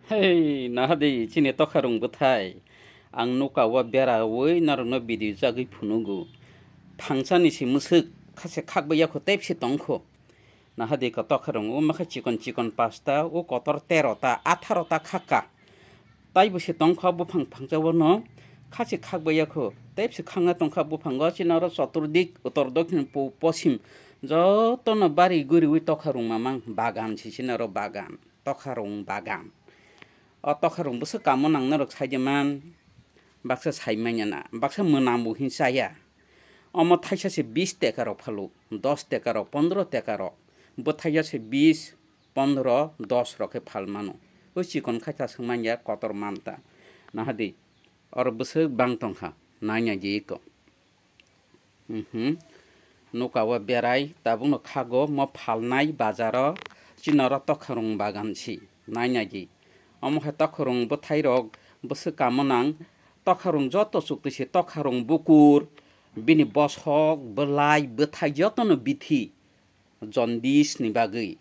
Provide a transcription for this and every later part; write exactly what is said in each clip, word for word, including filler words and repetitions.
Hei, nahadi chini tokharung bwthai. Ang nuka o beraui norokno video jagwi phunugo. Phangsani se mwswk, khase khakbai yakho tepse tongkho. Nahadi ko tokharung o makha chikon chikon pasta, o kotor tero ta, atharo ta khaka. Taibo se tongkha buphang phangsa o no, khase khakbai yakho tepse khangna tongkha buphango. Chini oro choturdik, uttor, dokhin, pub, poschim jotono bari guriui tokharung mamang bagan se chini oro bagan. Tokharung bagan. O tokharung bwswk kamo nang norok sai de man, baksa sai manya na, baksa mwnam bo hin chaya. Omo thaisa se bis teka rok phalo, dos teka rok, pondro teka rok. Bwthaisa se bis, pondro, dos rok khe phal mano. O chikon khai ta swng manya kotor man ta. Nahadi, oro bwswk bang tongkha, nai nai di ko. Mhm. Nuka o berai, tabukno khago mo phalnai bazaro, chini oro tokharung bagan si, nai nai di. Omo khe tokharung bwthai rok bwswk kamo nang, tokharung joto chukti se tokharung bukur, bini bosok, bwlai, bwthai jotono bithi, jaundice ni bagwi.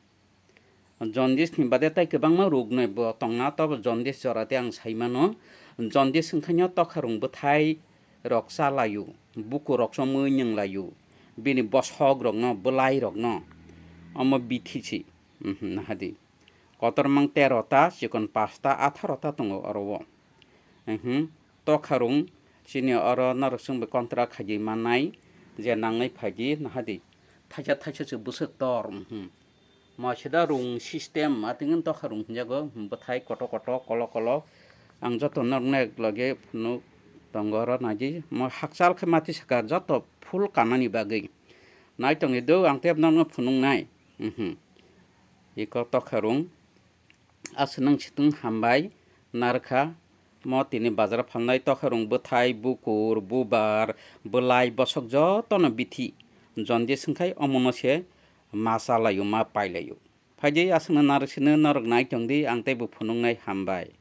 Jaundice ni bade tai kwbangma rok no bo tongna, tobo jaundice jora tei ang sai mano. Jaundice wngkha no tokharung bwthai rok cha laio, bukur rok chomwi nwng laio, bini bosok rok no, bwlai rok no. Omo bithi si, mhm, nahadi. Kotor mang tero ta, chikon pasta, atharo ta tongo oro o. Mhm. Tokharung chini oro norok chwng bai contract khaidi mannai, je nangnai phaidi nahadi. Thaisa thaisa se bwswk tor, mhm. Mo sida rung system, ma tingwin tokharung hinjago, bwthai koto koto, kolo kolo. Ang joto norok nai loge phunuk tongo oro naidi. Mo hakchal khe mati saka joto full kanani bagwi. Nai tongdi do, ang tei norokno phunuknai. Mhm. Iko tokharung. Aswk nang situng hambai narwkha. Mo tini bazar phalnai tokharung bwthai, bukur, bubar, bwlai, bosok jotono bithi. Jaundice wngkhai omono se ma chalaio, ma pailaio. Phaidi aswkno narwk sino norok nai tongdi, ang teibo phunuknai hambai.